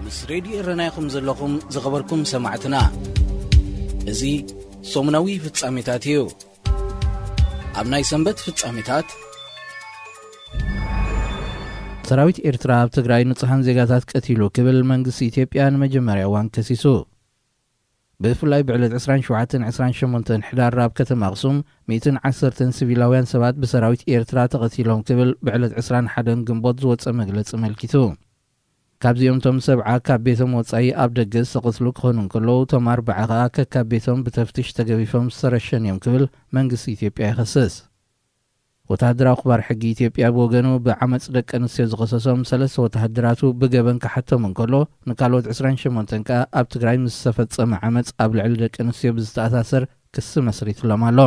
ምስ ሬድዮ ኤረና ኢኹም ዘለኹም ዝኸበርኩም ሰማዕትና። እዚ ሰሙናዊ ፍጻሜታት እዩ። ኣብ ናይ ሰንበት ፍጻሜታት፣ ሰራዊት ኤርትራ ኣብ ትግራይ ንጹሃን ዜጋታት ቀቲሉ ክብል መንግስቲ ኢትዮጵያ ንመጀመርያ እዋን ከሲሱ። ብፍላይ ብዕለት ዕስራን ሸውዓተን ዕስራን ሸሞንተን ሕዳር ኣብ ከተማ ኣኽሱም ሚእትን ዓሰርተን ሲቪላውያን ሰባት ብሰራዊት ኤርትራ ተቐቲሎም ክብል ብዕለት ዕስራን ሓደን ግንቦት ዝወጸ መግለጺ ኣመልኪቱ። ካብዚኦም እቶም ሰብዓ ካብ ቤቶም ወጻኢ ኣብ ደገ ዝተቐትሉ ክኾኑ እንከለዉ፣ እቶም ኣርባዓ ከኣ ከካብ ቤቶም ብተፍትሽ ተገፊፎም ዝተረሸኑ እዮም ክብል መንግስቲ ኢትዮጵያ ይኸስስ። ወተሃደራዊ ክባር ሕጊ ኢትዮጵያ ብወገኑ ብዓመጽ ደቂ ኣንስትዮ ዝኸሰሶም ሰለስተ ወተሃደራቱ ብገበን ክሓቶም እንከሎ፣ ንካልኦት ዕስራን ሸሞንተን ከኣ ኣብ ትግራይ ምስ ዝተፈጸመ ዓመጽ ኣብ ልዕሊ ደቂ ኣንስትዮ ብዝተኣሳሰር ክሲ መስሪትሎም ኣሎ።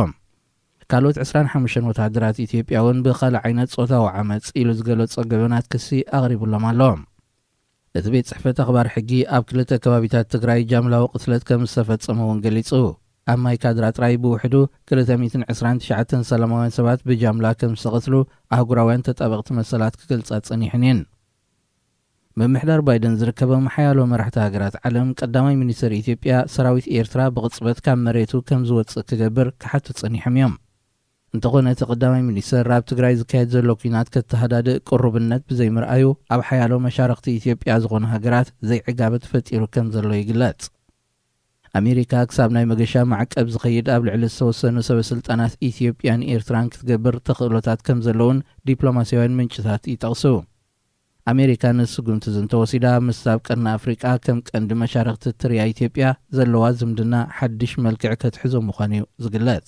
ካልኦት ዕስራን ሓሙሽተን ወተሃደራት ኢትዮጵያ እውን ብኻልእ ዓይነት ጾታዊ ዓመጽ ኢሉ ዝገለጾ ገበናት ክሲ ኣቕሪቡሎም ኣሎ። እቲ ቤት ጽሕፈት ኣኽባር ሕጊ ኣብ ክልተ ከባቢታት ትግራይ ጃምላዊ ቅትለት ከም ዝተፈጸመ እውን ገሊጹ። ኣብ ማይ ካድራ ጥራይ ብውሕዱ ክልተ ሚእትን ዕስራን ትሽዓተን ሰላማውያን ሰባት ብጃምላ ከም ዝተቐትሉ ኣህጉራውያን ተጣበቕቲ መሰላት ክገልጻ ጸኒሐን እየን። ምምሕዳር ባይደን ዝርከቦም ሓያሎ መራሕቲ ሃገራት ዓለም ቀዳማይ ሚኒስተር ኢትዮጵያ ሰራዊት ኤርትራ ብቕጽበት ካብ መሬቱ ከም ዝወጽእ ክገብር ክሓቱ ጸኒሖም እዮም። እንተኾነ እቲ ቀዳማይ ሚኒስተር ኣብ ትግራይ ዝካየድ ዘሎ ኲናት ከተሃዳድእ ቅሩብነት ብዘይምርኣዩ ኣብ ሓያሎ መሻርኽቲ ኢትዮጵያ ዝኾኑ ሃገራት ዘይዕጋበት ፈጢሩ ከም ዘሎ ይግለጽ። ኣሜሪካ ክሳብ ናይ መገሻ ማዕቀብ ዝኸይድ ኣብ ልዕሊ ዝተወሰኑ ሰበ ስልጣናት ኢትዮጵያን ኤርትራን ክትገብር ተኽእሎታት ከም ዘለውን ዲፕሎማስያውያን ምንጭታት ይጠቕሱ። ኣሜሪካ ንስጉምቲ እዚ እንተወሲዳ፣ ምስ ኣብ ቀርኒ ኣፍሪቃ ከም ቀንዲ መሻርኽቲ እትርእያ ኢትዮጵያ ዘለዋ ዝምድና ሓድሽ መልክዕ ከትሕዞ ምዃኑ እዩ ዝግለጽ።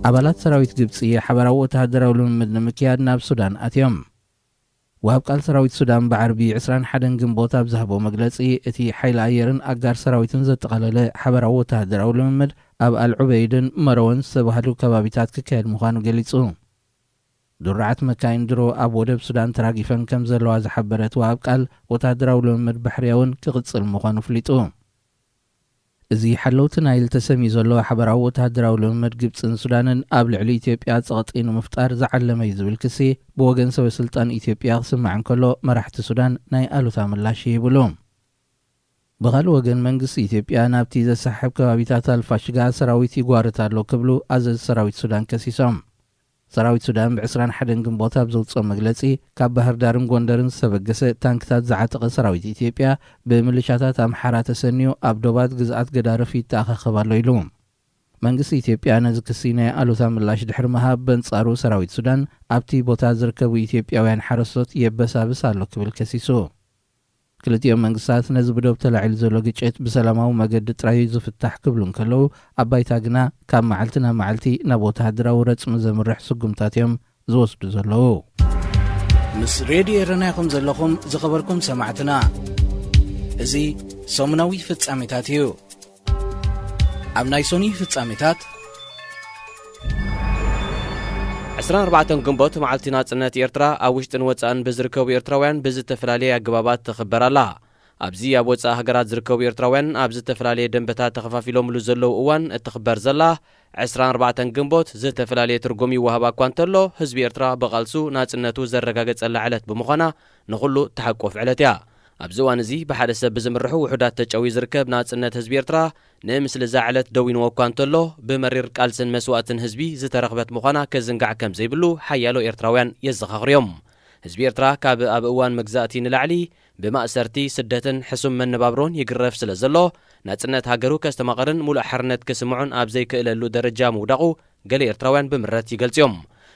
ኣባላት ሰራዊት ግብጺ ሓበራዊ ወተሃደራዊ ልምምድ ንምክያድ ናብ ሱዳን ኣትዮም። ወሃብ ቃል ሰራዊት ሱዳን ብዓርቢ ዕስራን ሓደን ግንቦት ኣብ ዝሃቦ መግለጺ፣ እቲ ሓይሊ ኣየርን ኣጋር ሰራዊትን ዘጠቓለለ ሓበራዊ ወተሃደራዊ ልምምድ ኣብ ኣልዑበይድን መረወን ዝተባህሉ ከባቢታት ክካየድ ምዃኑ ገሊጹ። ድሩዓት መካይን ድሮ ኣብ ወደብ ሱዳን ተራጊፈን ከም ዘለዋ ዝሓበረት ወሃብ ቃል፣ ወተሃደራዊ ልምምድ ባሕርያ እውን ክቕጽል ምዃኑ ኣፍሊጡ። እዚ ሓለውቲ ናይል ተሰምዩ ዘሎ ሓበራዊ ወተሃደራዊ ልምምድ ግብጽን ሱዳንን ኣብ ልዕሊ ኢትዮጵያ ጸቕጢ ንምፍጣር ዝዓለመ እዩ ዝብል ክሲ ብወገን ሰበ ስልጣን ኢትዮጵያ ክስማዕ እንከሎ፣ መራሕቲ ሱዳን ናይ ኣሉታ ምላሽ ይህብሉ። ብኻልእ ወገን መንግስቲ ኢትዮጵያ ናብቲ ዘሰሓሕብ ከባቢታት ኣልፋሽጋ ሰራዊት ይጓርት ኣሎ ክብሉ ኣዘዚ ሰራዊት ሱዳን ከሲሶም። ሰራዊት ሱዳን ብዕስራን ሓደን ግንቦት ኣብ ዘውፅኦ መግለፂ፣ ካብ ባህር ዳርን ጎንደርን ዝተበገሰ ታንክታት ዝዓጠቐ ሰራዊት ኢትዮጵያ ብምልሻታት ኣምሓራ ተሰንዩ ኣብ ዶባት ግዝኣት ገዳርፍ ይተኣኻኸብ ኣሎ ኢሉ። መንግስቲ ኢትዮጵያ ነዚ ክሲ ናይ ኣሉታ ምላሽ ድሕሪ ምሃብ፣ በንጻሩ ሰራዊት ሱዳን ኣብቲ ቦታ ዝርከቡ ኢትዮጵያውያን ሓረስቶት የበሳብስ ኣሎ ክብል ከሲሱ። ክልቲኦም መንግስታት ነዚ ብዶብ ተላዒሉ ዘሎ ግጭት ብሰላማዊ መገዲ ጥራይ ዝፍታሕ ክብሉ እንከለዉ፣ ኣብ ባይታ ግና ካብ መዓልቲ ናብ መዓልቲ ናብ ወተሃደራዊ ረጽሚ ዘምርሕ ስጉምታት እዮም ዝወስዱ ዘለዉ። ምስ ሬድዮ ኤረና ኢኹም ዘለኹም ዝኸበርኩም ሰማዕትና። እዚ ሰሙናዊ ፍጻሜታት እዩ። ኣብ ናይ ሶኒ ፍጻሜታት፣ ዕስራን ኣርባዕተን ግንቦት መዓልቲ ናጽነት ኤርትራ ኣብ ውሽጥን ወጻእን ብዝርከቡ ኤርትራውያን ብዝተፈላለየ ኣገባባት ትኽበር ኣላ። ኣብዚ ኣብ ወጻኢ ሃገራት ዝርከቡ ኤርትራውያን ኣብ ዝተፈላለየ ደንበታት ተኸፋፊሎምሉ ዘለዉ እዋን እትኽበር ዘላ ዕስራን ኣርባዕተን ግንቦት ዝተፈላለየ ትርጉም ይወሃባ እኳ እንተሎ፣ ህዝቢ ኤርትራ ብቓልሱ ናጽነቱ ዘረጋገጸላ ዕለት ብምዃና ንኹሉ እትሓቁፍ ዕለት እያ። ኣብዚ እዋን እዚ ብሓደ ሰብ ብዝምርሑ ውሑዳት ተጨውዩ ዝርከብ ናጽነት ህዝቢ ኤርትራ፣ ንምስሊ እዛ ዕለት ደዊንዎ እኳ እንተሎ፣ ብመሪር ቃልስን መስዋእትን ህዝቢ ዝተረኽበት ምዃና ክዝንጋዕ ከም ዘይብሉ ሓያሎ ኤርትራውያን የዘኻኽሩ እዮም። ህዝቢ ኤርትራ ካብ ኣብ እዋን መግዛእቲ ንላዕሊ ብማእሰርቲ፣ ስደትን ሕሱም መነባብሮን ይግረፍ ስለ ዘሎ፣ ናጽነት ሃገሩ ከስተማቕርን ሙሉእ ሓርነት ክስምዖን ኣብ ዘይክእለሉ ደረጃ ምውዳቑ ገለ ኤርትራውያን ብምረት ይገልጽ እዮም።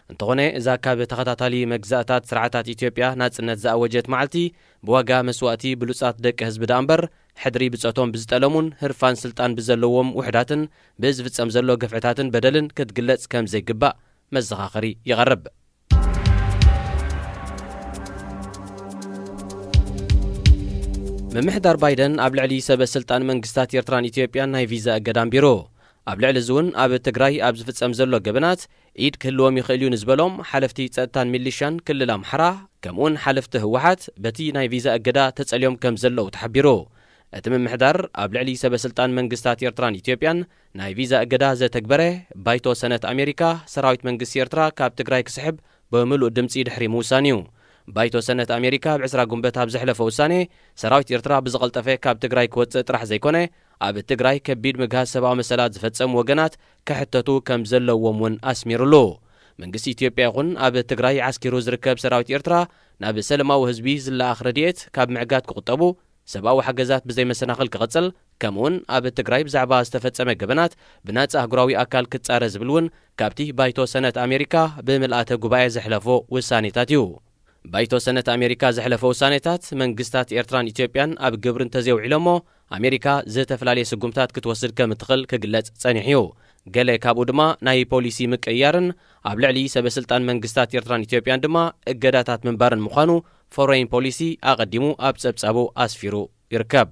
እንተኾነ፣ እዛ ካብ ተኸታታሊ መግዛእታት ስርዓታት ኢትዮጵያ ናጽነት ዝኣወጀት መዓልቲ፣ ብዋጋ መስዋእቲ ብሉጻት ደቂ ህዝቢ ደኣ እምበር፣ ሕድሪ ብጾቶም ብዝጠለሙን ህርፋን ስልጣን ብዘለዎም ውሑዳትን ብዝፍጸም ዘሎ ግፍዕታትን በደልን ክትግለጽ ከም ዘይግባእ መዘኻኸሪ ይቐርብ። ምምሕዳር ባይደን ኣብ ልዕሊ ሰበ ስልጣን መንግስታት ኤርትራን ኢትዮጵያን ናይ ቪዛ እገዳ ኣንቢሩ። ኣብ ልዕሊ እዚ እውን ኣብ ትግራይ ኣብ ዝፍጸም ዘሎ ገበናት ኢድ ክህልዎም ይኽእል እዩ ንዝበሎም ሓለፍቲ ጸጥታን ሚሊሻን ክልል ኣምሓራ፣ ከምኡውን ሓለፍቲ ህወሓት በቲ ናይ ቪዛ እገዳ ተጸልዮም ከም ዘለዉ ተሓቢሩ። እቲ ምምሕዳር ኣብ ልዕሊ ሰበ ስልጣን መንግስታት ኤርትራን ኢትዮጵያን ናይ ቪዛ እገዳ ዘተግበረ፣ ባይቶ ሰነት ኣሜሪካ ሰራዊት መንግስቲ ኤርትራ ካብ ትግራይ ክስሕብ ብምሉእ ድምጺ ድሕሪ ምውሳን እዩ። ባይቶ ሰነት ኣሜሪካ ኣብ ዕስራ ጉንበት ኣብ ዘሕለፈ ውሳኔ፣ ሰራዊት ኤርትራ ብዝቐልጠፈ ካብ ትግራይ ክወጽእ ጥራሕ ዘይኮነ፣ ኣብ ትግራይ ከቢድ ምግሃስ ሰብኣዊ መሰላት ዝፈጸሙ ወገናት ክሕተቱ ከም ዘለዎም እውን ኣስሚሩሉ። መንግስቲ ኢትዮጵያ ይኹን ኣብ ትግራይ ዓስኪሩ ዝርከብ ሰራዊት ኤርትራ፣ ናብ ሰለማዊ ህዝቢ ዝለኣኽ ረድኤት ካብ ምዕጋት ክቑጠቡ፣ ሰብኣዊ ሓገዛት ብዘይመሰናኽል ክቕጽል፣ ከምኡውን ኣብ ትግራይ ብዛዕባ ዝተፈጸመ ገበናት ብናጻ ኣህጉራዊ ኣካል ክጻረ ዝብል እውን ካብቲ ባይቶ ሰነት ኣሜሪካ ብምልኣተ ጉባኤ ዘሕለፎ ውሳኔታት እዩ። ባይቶ ሰነት ኣሜሪካ ዘሕለፎ ውሳኔታት፣ መንግስታት ኤርትራን ኢትዮጵያን ኣብ ግብሪ እንተዘይውዒሎሞ፣ ኣሜሪካ ዝተፈላለየ ስጉምታት ክትወስድ ከም እትኽእል ክግለጽ ጸኒሑ እዩ። ገለ ካብኡ ድማ ናይ ፖሊሲ ምቅይያርን ኣብ ልዕሊ ሰበ ስልጣን መንግስታት ኤርትራን ኢትዮጵያን ድማ እገዳታት ምንባርን ምዃኑ ፎሬን ፖሊሲ ኣቐዲሙ ኣብ ጸብጻቡ ኣስፊሩ ይርከብ።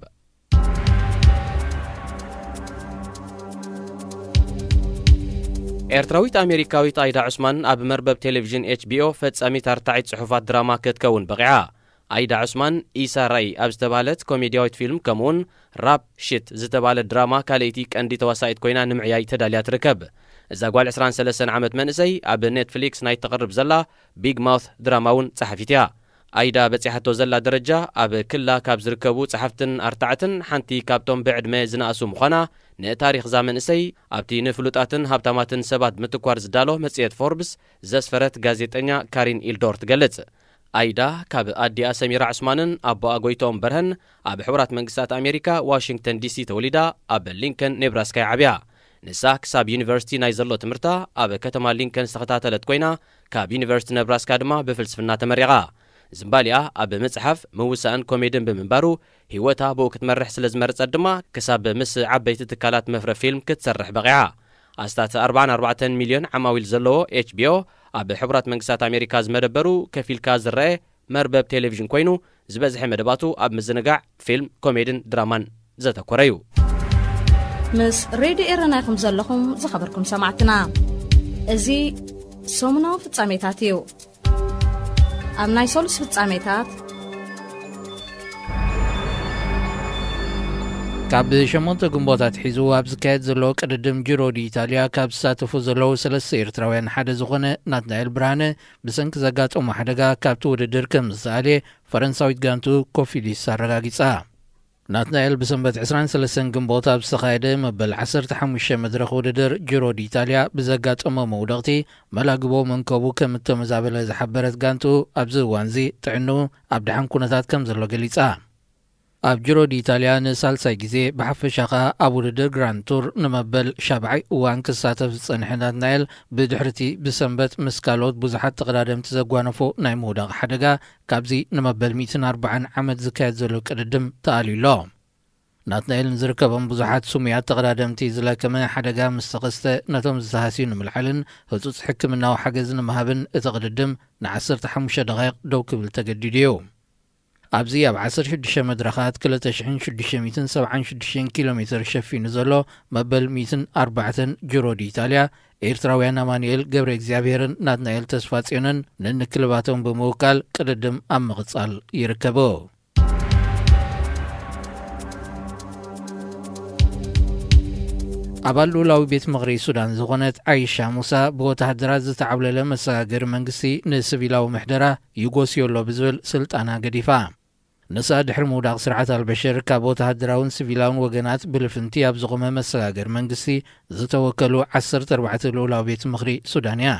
ኤርትራዊት ኣሜሪካዊት ኣይዳ ዑስማን ኣብ መርበብ ቴሌቪዥን ኤች ቢ ኦ ፈጻሚት ኣርታዒት ጽሑፋት ድራማ ክትከውን በቒዓ። ኣይዳ ዑስማን ኢሳ ራይ ኣብ ዝተባህለት ኮሜድያዊት ፊልም፣ ከምኡውን ራፕ ሽት ዝተባህለት ድራማ ካልኣይቲ ቀንዲ ተዋሳኢት ኮይና ንምዕያይ ተዳልያ ትርከብ። እዛ ጓል ዕስራን ሰለስተን ዓመት መንእሰይ ኣብ ኔትፍሊክስ ናይ ትቕርብ ዘላ ቢግ ማውት ድራማ እውን ጸሓፊት እያ። ኣይዳ በጺሓቶ ዘላ ደረጃ፣ ኣብ ክላ ካብ ዝርከቡ ጸሓፍትን ኣርታዕትን ሓንቲ ካብቶም ብዕድመ ዝነኣሱ ምዃና፣ ንታሪኽ እዛ መንእሰይ ኣብቲ ንፍሉጣትን ሃብታማትን ሰባት ምትኳር ዝዳሎ መጽሔት ፎርብስ ዘስፈረት ጋዜጠኛ ካሪን ኢልዶር ትገልጽ። ኣይዳ ካብ ኣዲኣ ሰሚራ ዑስማንን ኣቦኣ ጎይትኦም በርሀን ኣብ ሕቡራት መንግስታት ኣሜሪካ ዋሽንግተን ዲ ሲ ተወሊዳ፣ ኣብ ሊንከን ኔብራስካ እያ ዓብያ። ንሳ ክሳብ ዩኒቨርሲቲ ናይ ዘሎ ትምህርታ ኣብ ከተማ ሊንከን ዝተኸታተለት ኮይና፣ ካብ ዩኒቨርሲቲ ነብራስካ ድማ ብፍልስፍና ተመሪቓ። ዝምባሊኣ ኣብ ምጽሓፍ፣ ምውሳእን ኮሜድን ብምንባሩ፣ ህይወታ ብኡ ክትመርሕ ስለ ዝመረጸት ድማ፣ ክሳብ ምስ ዓበይቲ ትካላት መፍረ ፊልም ክትሰርሕ በቒዓ። ኣስታት ኣርባዓን ኣርባዕተን ሚልዮን ዓማዊል ዘለዎ ኤች ቢ ኦ፣ ኣብ ሕቡራት መንግስታት ኣሜሪካ ዝመደበሩ ከፊልካ ዝረአ መርበብ ቴሌቪዥን ኮይኑ፣ ዝበዝሐ መደባቱ ኣብ ምዝንጋዕ፣ ፊልም፣ ኮሜድን ድራማን ዘተኮረ እዩ። ምስ ሬድዮ ኤረና ኢኹም ዘለኹም ዝኸበርኩም ሰማዕትና። እዚ ሰሙናዊ ፍጻሜታት እዩ። ኣብ ናይ ሰሉስ ፍጻሜታት፣ ካብ ሸሞንተ ግንቦት ኣትሒዙ ኣብ ዝካየድ ዘሎ ቅድድም ጂሮ ዲ ኢታልያ ካብ ዝሳተፉ ዘለዉ ሰለስተ ኤርትራውያን ሓደ ዝኾነ ናትናኤል ብርሃነ፣ ብሰንኪ ዘጋጠሞ ሓደጋ ካብቲ ውድድር ከም ዝተኣልየ ፈረንሳዊት ጋንቱ ኮፊዲስ ኣረጋጊጻ። ናትናኤል ብሰንበት ዕስራን ሰለስተን ግንቦት ኣብ ዝተኻየደ መበል ዓሰርተ ሓሙሽተ መድረኽ ውድድር ጂሮ ዲ ኢታልያ ብዘጋጠሞ መውደቕቲ መላግቦ መንከቡ ከም እተመዛበለ ዝሓበረት ጋንቱ፣ ኣብዚ እዋንዚ ጥዕንኡ ኣብ ደሓን ኩነታት ከም ዘሎ ገሊጻ። ኣብ ጂሮ ዲ ኢታልያ ንሳልሳይ ግዜ፣ ብሓፈሻ ኸኣ ኣብ ውድድር ግራንድ ቱር ንመበል ሻብዓይ እዋን ክሳተፍ ዝጸንሐ ናትናኤል፣ ብድሕሪቲ ብሰንበት ምስ ካልኦት ብዙሓት ተቐዳደምቲ ዘጓነፎ ናይ ምውዳቕ ሓደጋ፣ ካብዚ ንመበል ሚእትን ኣርባዓን ዓመት ዝካየድ ዘሎ ቅድድም ተኣልዩ ኣሎ። ናትናኤል ንዝርከቦም ብዙሓት ስሙያት ተቐዳደምቲ ዝለከመ ሓደጋ ምስ ተኸስተ፣ ነቶም ዝተሃስዩ ንምልዓልን ህጹጽ ሕክምናዊ ሓገዝ ንምሃብን እቲ ቅድድም ንዓሰርተ ሓሙሽተ ደቓይቕ ደው ክብል ተገዲዱ እዩ። ኣብዚ ኣብ ዓሰርተ ሽዱሽተ መድረኻት ክልተ ሽሕን ሽዱሽተ ሚእትን ሰብዓን ሽዱሽተን ኪሎ ሜትር ሸፊኑ ዘሎ መበል ሚእትን ኣርባዕተን ጂሮ ዲ ኢታልያ፣ ኤርትራውያን ኣማኑኤል ገብረ እግዚኣብሄርን ናትናኤል ተስፋጽዮንን ነንክልባቶም ብምውካል ቅድድም ኣብ ምቕጻል ይርከቡ። ኣባል ልኡላዊ ቤት ምኽሪ ሱዳን ዝኾነት ዓይሻ ሙሳ፣ ብወተሃደራት ዝተዓብለለ መሰጋገሪ መንግስቲ ንሲቪላዊ ምሕደራ ይጎስዮ ኣሎ ብዝብል ስልጣና ገዲፋ። ንሳ ድሕሪ ምውዳቕ ስርዓት ኣልበሽር፣ ካብ ወተሃደራውን ሲቪላውን ወገናት ብልፍንቲ ኣብ ዝቖመ መሰጋገሪ መንግስቲ ዝተወከሉ ዓሰርተ ኣርባዕተ ልኡላዊ ቤት ምኽሪ ሱዳን እያ።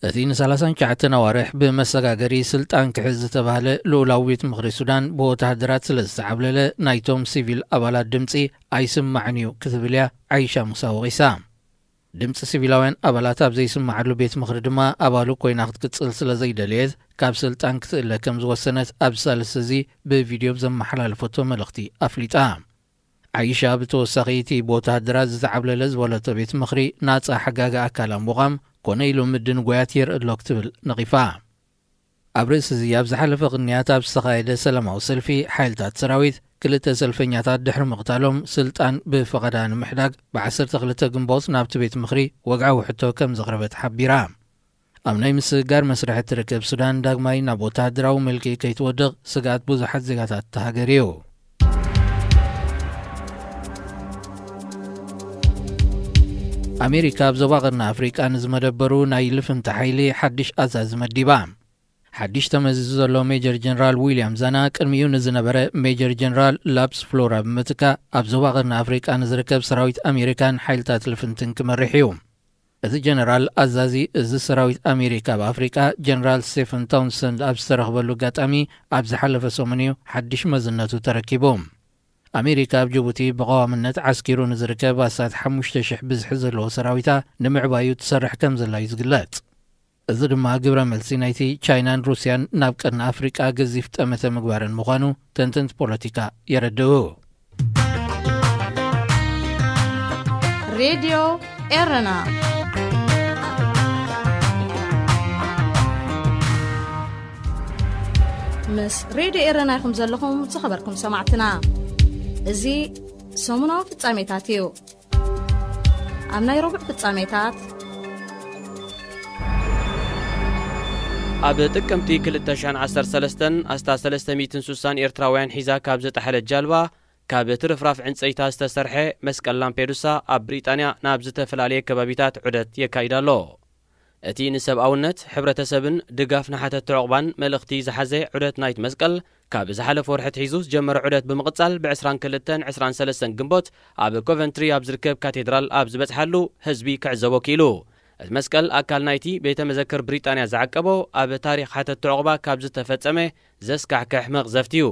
እቲ ንሰላሳን ትሽዓተን ኣዋርሕ ብመሰጋገሪ ስልጣን ክሕዝ ዝተባህለ ልኡላዊ ቤት ምኽሪ ሱዳን ብወተሃደራት ስለ ዝተዓብለለ፣ ናይቶም ሲቪል ኣባላት ድምጺ ኣይስማዕን እዩ ክትብል እያ ዓይሻ ሙሳ ወቒሳ። ድምጺ ሲቪላውያን ኣባላት ኣብ ዘይስማዓሉ ቤት ምኽሪ ድማ፣ ኣባሉ ኮይና ክትቅጽል ስለ ዘይደለየት፣ ካብ ስልጣን ክትእለ ከም ዝወሰነት ኣብዚ ሳልስቲ እዚ ብቪድዮ ብዘመሓላለፈቶ መልእኽቲ ኣፍሊጣ። ዓይሻ ብተወሳኺ፣ እቲ ብወተሃደራት ዝተዓብለለ ዝበለቶ ቤት ምኽሪ ናጻ ሓጋጊ ኣካል ኣብ ምዃም፣ ኮነ ኢሉ ምድንጓያት የርኢ ኣሎ ክትብል ነቒፋ። ኣብ ርእሲ እዚ፣ ኣብ ዝሓለፈ ቅንያት ኣብ ዝተኻየደ ሰላማዊ ሰልፊ፣ ሓይልታት ሰራዊት ክልተ ሰልፈኛታት ድሕሪ ምቕታሎም፣ ስልጣን ብፈቐዳ ንምሕዳግ ብዓሰርተ ክልተ ግንቦት ናብቲ ቤት ምኽሪ ወግዓዊ ሕቶ ከም ዘቕረበት ሓቢራ። ኣብ ናይ ምስግጋር መስርሕ እትርከብ ሱዳን፣ ዳግማይ ናብ ወተሃደራዊ ምልኪ ከይትወድቕ ስግኣት ብዙሓት ዜጋታት እታ ሃገር እዩ። ኣሜሪካ ኣብ ዞባ ቀርኒ ኣፍሪቃ ንዝመደበሩ ናይ ልፍንቲ ሓይሊ ሓድሽ ኣዛዚ መዲባ። ሓድሽ ተመዚዙ ዘሎ ሜጀር ጀነራል ዊልያም ዛና ቅድሚኡ ንዝነበረ ሜጀር ጀነራል ላፕስ ፍሎራ ብምትካእ ኣብ ዞባ ቀርኒ ኣፍሪቃ ንዝርከብ ሰራዊት ኣሜሪካን ሓይልታት ልፍንትን ክመርሕ እዩ። እቲ ጀነራል ኣዛዚ እዚ ሰራዊት ኣሜሪካ ኣብ ኣፍሪቃ ጀነራል ስቴፈን ታውንሰንድ ኣብ ዝተረኽበሉ ኣጋጣሚ ኣብ ዝሓለፈ ሰሙን እዩ ሓድሽ መዝነቱ ተረኪቡ። ኣሜሪካ ኣብ ጅቡቲ ብቐዋምነት ዓስኪሩ ንዝርከብ ኣስታት ሓሙሽተ ሽሕ ብዝሒ ዘለዎ ሰራዊታ ንምዕባዩ ትሰርሕ ከም ዘላ እዩ ዝግለጽ። እዚ ድማ ግብረ መልሲ ናይቲ ቻይናን ሩስያን ናብ ቀርኒ ኣፍሪቃ ገዚፍ ጠመተ ምግባረን ምዃኑ ተንተንቲ ፖለቲካ የረድኡ። ሬድዮ ኤረና ምስ ሬድዮ ኤረና ኢኹም ዘለኹም ዝኸበርኩም ሰማዕትና። እዚ ሰሙናዊ ፍጻሜታት እዩ። ኣብ ናይ ረቡዕ ፍጻሜታት ኣብ ጥቅምቲ ክልተ ሽሕን ዓሰርተ ሰለስተን ኣስታት ሰለስተ ሚእትን ስሳን ኤርትራውያን ሒዛ ካብ ዝጠሓለት ጃልባ ካብ ትርፍራፍ ዕንጸይታ ዝተሰርሐ መስቀል ላምፔዱሳ ኣብ ብሪጣንያ ናብ ዝተፈላለየ ከባቢታት ዑደት የካይድ ኣሎ። እቲ ንሰብኣውነት፣ ሕብረተሰብን ድጋፍ ንሓተቲ ዕቑባን መልእኽቲ ዝሓዘ ዑደት ናይት መስቀል ካብ ዝሓለፈ ወርሒ ኣትሒዙ ዝጀመረ ዑደት ብምቕጻል ብ22 23 ግንቦት ኣብ ኮቨንትሪ ኣብ ዝርከብ ካቴድራል ኣብ ዝበጽሓሉ ህዝቢ ክዕዘቦ ክኢሉ። እቲ መስቀል ኣካል ናይቲ ቤተ መዘክር ብሪጣንያ ዝዓቀቦ ኣብ ታሪኽ ሓተቲ ዕቑባ ካብ ዝተፈጸመ ዘስካሕክሕ መቕዘፍቲ እዩ።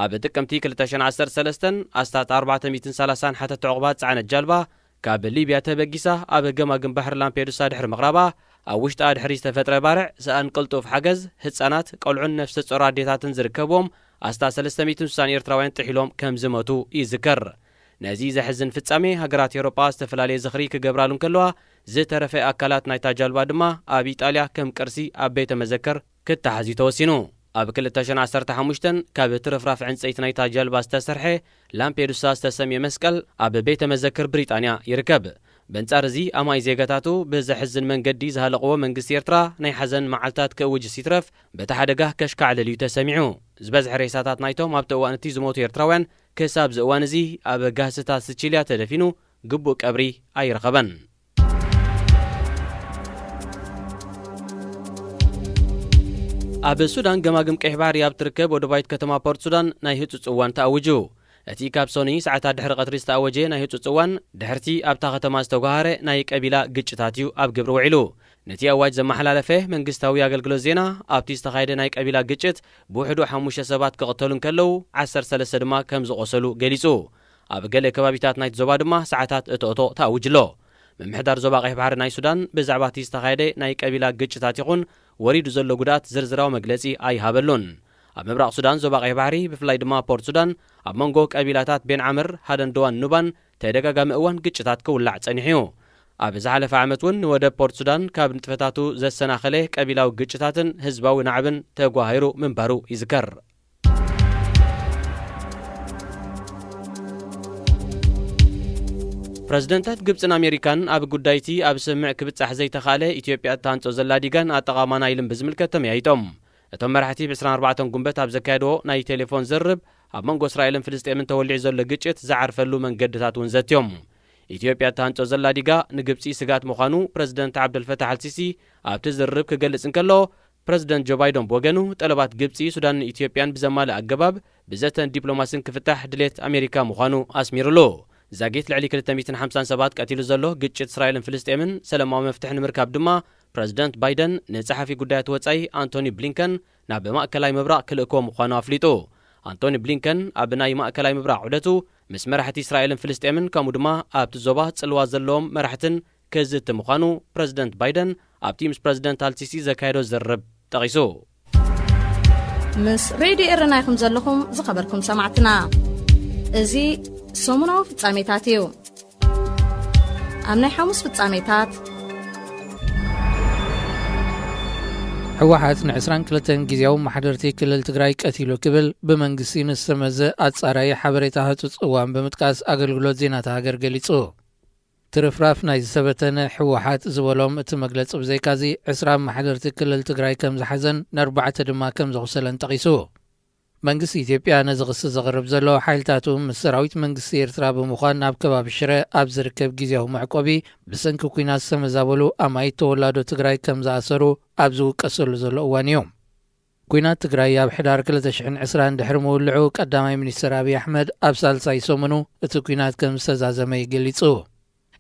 ኣብ ጥቅምቲ ክልተ ሽሕን ዓሰርተ ሰለስተን ኣስታት ኣርባዕተ ሚእትን ሰላሳን ሓተቲ ዕቑባ ዝጸዓነት ጃልባ ካብ ሊብያ ተበጊሳ ኣብ ገማግም ባሕሪ ላምፔዱሳ ድሕሪ ምቕራባ ኣብ ውሽጣ ድሕሪ ዝተፈጥረ ባርዕ ሰኣን ቅልጡፍ ሓገዝ ህጻናት፣ ቆልዑን ነፍሰ ጾር ኣዴታትን ዝርከብዎም ኣስታት ሰለስተ ሚእትን ስሳን ኤርትራውያን ጥሒሎም ከም ዝሞቱ ይዝከር። ነዚ ዘሕዝን ፍጻሜ ሃገራት ኤውሮጳ ዝተፈላለየ ዝኽሪ ክገብራሉ እንከለዋ ዝተረፈ ኣካላት ናይታ ጃልባ ድማ ኣብ ኢጣልያ ከም ቅርሲ ኣብ ቤተ መዘክር ክተሓዝ እዩ ተወሲኑ። ኣብ ክልተ ሽሕን ዓሰርተ ሓሙሽተን ካብ ትርፍራፍ ዕንጸይቲ ናይታ ጃልባ ዝተሰርሐ ላምፔዱሳ ዝተሰምየ መስቀል ኣብ ቤተ መዘክር ብሪጣንያ ይርከብ። በንጻር እዚ ኣማይ ዜጋታቱ ብዘሕዝን መንገዲ ዝሃለቕዎ መንግስቲ ኤርትራ ናይ ሓዘን መዓልታት ክእውጅስ ይትረፍ በቲ ሓደጋ ከሽካዕልል እዩ ተሰሚዑ። ዝበዝሐ ሬሳታት ናይቶም ኣብቲ እዋን እቲ ዝሞቱ ኤርትራውያን ክሳብ እዚ እዋን እዚ ኣብ ጋህስታት ስቺልያ ተደፊኑ ግቡእ ቀብሪ ኣይረኸበን። ኣብ ሱዳን ገማግም ቀይሕ ባሕሪ ኣብ ትርከብ ወደባይት ከተማ ፖርት ሱዳን ናይ ህጹጽ እዋን ተኣውጁ። እቲ ካብ ሶኒ ሰዓታት ድሕሪ ቀትሪ ዝተኣወጀ ናይ ህጹጽ እዋን ድሕርቲ ኣብታ ከተማ ዝተጓሃረ ናይ ቀቢላ ግጭታት እዩ ኣብ ግብሪ ውዒሉ። ነቲ ኣዋጅ ዘመሓላለፈ መንግስታዊ ኣገልግሎት ዜና ኣብቲ ዝተኻየደ ናይ ቀቢላ ግጭት ብውሕዱ ሓሙሽተ ሰባት ክቕተሉ እንከለዉ ዓሰርተ ሰለስተ ድማ ከም ዝቖሰሉ ገሊጹ። ኣብ ገለ ከባቢታት ናይቲ ዞባ ድማ ሰዓታት እቶእቶ ተኣውጅ ኣሎ። ምምሕዳር ዞባ ቀይሕ ባሕሪ ናይ ሱዳን ብዛዕባ እቲ ዝተኻየደ ናይ ቀቢላ ግጭታት ይኹን ወሪዱ ዘሎ ጉድኣት ዝርዝራዊ መግለጺ ኣይሃበሉን። ኣብ ምብራቕ ሱዳን ዞባ ቀይሕ ባሕሪ ብፍላይ ድማ ፖርት ሱዳን ኣብ መንጎ ቀቢላታት ቤን ዓምር፣ ሃደን ድዋን ኑባን ተደጋጋሚ እዋን ግጭታት ክውላዕ ጸኒሑ እዩ። ኣብ ዝሓለፈ ዓመት እውን ንወደብ ፖርት ሱዳን ካብ ንጥፈታቱ ዘሰናኸለ ቀቢላዊ ግጭታትን ህዝባዊ ናዕብን ተጓሂሩ ምንባሩ ይዝከር። ፕረዚደንታት ግብፅን ኣሜሪካን ኣብ ጉዳይቲ ኣብ ስምምዕ ክብፃሕ ዘይተኻእለ ኢትዮጵያ እትሃንፆ ዘላ ዲጋን ኣጠቓቕማን ናይልን ብዝምልከት ተመያይጦም። እቶም መራሕቲ ብ24 ጉንበት ኣብ ዘካየድዎ ናይ ቴሌፎን ዝርርብ ኣብ መንጎ እስራኤልን ፍልስጤምን ተወሊዑ ዘሎ ግጭት ዝዓርፈሉ መንገድታት እውን ዘትዮም። ኢትዮጵያ እትሃንፆ ዘላ ዲጋ ንግብፂ ስግኣት ምዃኑ ፕረዚደንት ዓብደልፈታሕ ኣልሲሲ ኣብቲ ዝርርብ ክገልፅ እንከሎ፣ ፕረዚደንት ጆ ባይደን ብወገኑ ጠለባት ግብፂ፣ ሱዳንን ኢትዮጵያን ብዘማልእ ኣገባብ ብዘተን ዲፕሎማስን ክፍታሕ ድሌት ኣሜሪካ ምዃኑ ኣስሚሩሉ። ዛጊት ልዕሊ ክልተ ሚእትን ሓምሳን ሰባት ቀቲሉ ዘሎ ግጭት እስራኤልን ፍልስጤምን ሰላማዊ መፍትሒ ንምርካብ ድማ ፕረዚደንት ባይደን ንጸሓፊ ጉዳያት ወጻኢ ኣንቶኒ ብሊንከን ናብ ማእከላይ ምብራቕ ክልእኮ ምዃኑ ኣፍሊጡ። ኣንቶኒ ብሊንከን ኣብ ናይ ማእከላይ ምብራቕ ዑደቱ ምስ መራሕቲ እስራኤልን ፍልስጤምን ከምኡ ድማ ኣብቲ ዞባ ጽልዋ ዘለዎም መራሕትን ክዝቲ ምዃኑ ፕረዚደንት ባይደን ኣብቲ ምስ ፕረዚደንት ኣልሲሲ ዘካየዶ ዝርርብ ጠቒሱ። ምስ ሬድዮ ኤረና ኢኹም ዘለኹም ዝኸበርኩም ሰማዕትና። እዚ ሰሙናዊ ፍጻሜታት እዩ። ኣብ ናይ ሓሙስ ፍጻሜታት ህወሓት ን22 ግዜያዊ ማሕደርቲ ክልል ትግራይ ቀቲሉ ክብል ብመንግስቲ ንዝተመዘ ኣጻራዪ ሓበሬታ ህጹጽ እዋን ብምጥቃስ ኣገልግሎት ዜናታ ሃገር ገሊጹ። ትርፍራፍ ናይ ዝተበተነ ህወሓት ዝበሎም እቲ መግለጺ ብዘይካዚ ዕስራ ማሕደርቲ ክልል ትግራይ ከም ዝሓዘን ንኣርባዕተ ድማ ከም ዘቑሰለን ጠቒሱ። መንግስቲ ኢትዮጵያ ነዚ ክሲ ዘቕርብ ዘሎ፣ ሓይልታቱ ምስ ሰራዊት መንግስቲ ኤርትራ ብምዃን ናብ ከባቢ ሽረ ኣብ ዝርከብ ግዜያዊ መዕቆቢ ብሰንኪ ኲናት ዝተመዛበሉ ኣማኢት ተወላዶ ትግራይ ከም ዝኣሰሩ ኣብ ዝውቀሰሉ ዘሎ እዋን እዩ። ኲናት ትግራይ ኣብ ሕዳር ክልተ ሽሕን ዕስራን ድሕሪ ምውልዑ፣ ቀዳማይ ሚኒስትር ኣብይ ኣሕመድ ኣብ ሳልሳይ ሰሙኑ እቲ ኲናት ከም ዝተዛዘመ እዩ ገሊጹ።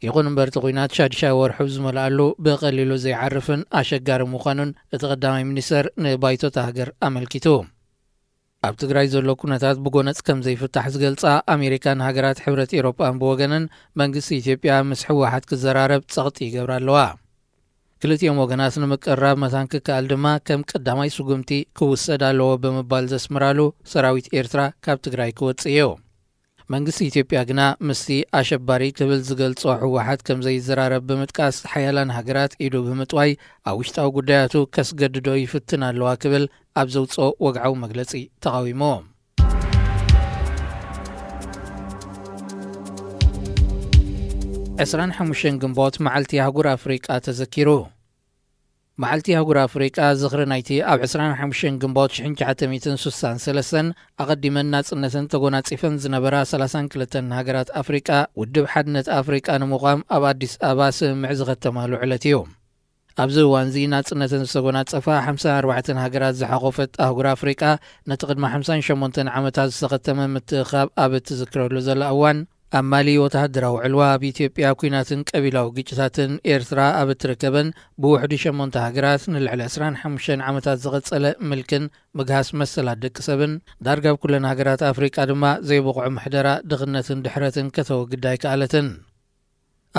ይኹን እምበር፣ እቲ ኲናት ሻድሻይ ወርሑ ዝመልኣሉ፣ ብቐሊሉ ዘይዓርፍን ኣሸጋሪ ምዃኑን እቲ ቀዳማይ ሚኒስተር ንባይቶታ ሃገር ኣመልኪቱ። ኣብ ትግራይ ዘሎ ኩነታት ብጎነጽ ከም ዘይፍታሕ ዝገልጻ ኣሜሪካን ሃገራት ሕብረት ኤውሮጳን ብወገነን፣ መንግስቲ ኢትዮጵያ ምስ ህወሓት ክዘራረብ ጸቕጢ ይገብራ ኣለዋ። ክልቲኦም ወገናት ንምቅርራብ መታን ክከኣል ድማ፣ ከም ቀዳማይ ስጉምቲ ክውሰድ ኣለዎ ብምባል ዘስምራሉ፣ ሰራዊት ኤርትራ ካብ ትግራይ ክወጽእ እዩ። መንግስቲ ኢትዮጵያ ግና ምስቲ ኣሸባሪ ክብል ዝገልጾ ህወሓት ከም ዘይዘራረብ ብምጥቃስ፣ ሓያላን ሃገራት ኢዱ ብምጥዋይ ኣብ ውሽጣዊ ጉዳያቱ ከስገድዶ ይፍትን ኣለዋ ክብል ኣብ ዘውጽኦ ወግዓዊ መግለጺ ተቓዊሙ። ዕስራን ሓሙሽተን ግንቦት፣ መዓልቲ ኣህጉር ኣፍሪቃ ተዘኪሩ። መዓልቲ ኣህጉር ኣፍሪቃ ዝኽሪ ናይቲ ኣብ ዕስራን ሓሙሽተን ግንቦት ሽሕን ትሽዓተ ሚእትን ስሳን ሰለስተን ኣቐዲመን ናጽነተን ተጎናጺፈን ዝነበራ ሰላሳን ክልተን ሃገራት ኣፍሪቃ፣ ውድብ ሓድነት ኣፍሪቃ ንምቋም ኣብ ኣዲስ ኣበባ ስምምዕ ዝኸተማሉ ዕለት እዩ። ኣብዚ እዋንዚ ናጽነተን ዝተጎናጸፋ ሓምሳን ኣርባዕተን ሃገራት ዝሓቖፈት ኣህጉር ኣፍሪቃ፣ ነቲ ቅድሚ ሓምሳን ሸሞንተን ዓመታት ዝተኸተመ ምትእኻብ ኣብ እትዝክረሉ ዘላ እዋን፣ ኣብ ማሊ ወተሃደራዊ ዕልዋ፣ ኣብ ኢትዮጵያ ኲናትን ቀቢላዊ ግጭታትን፣ ኤርትራ ኣብ እትርከበን ብውሕዱ ሸሞንተ ሃገራት ንልዕሊ ዕስራን ሓሙሽተን ዓመታት ዝቐጸለ ምልክን ምግሃስ መሰላት ደቂ ሰብን፣ ዳርጋ ኣብ ኩለን ሃገራት ኣፍሪቃ ድማ ዘይብቑዕ ምሕደራ፣ ድኽነትን ድሕረትን ከተወግድ ኣይከኣለትን።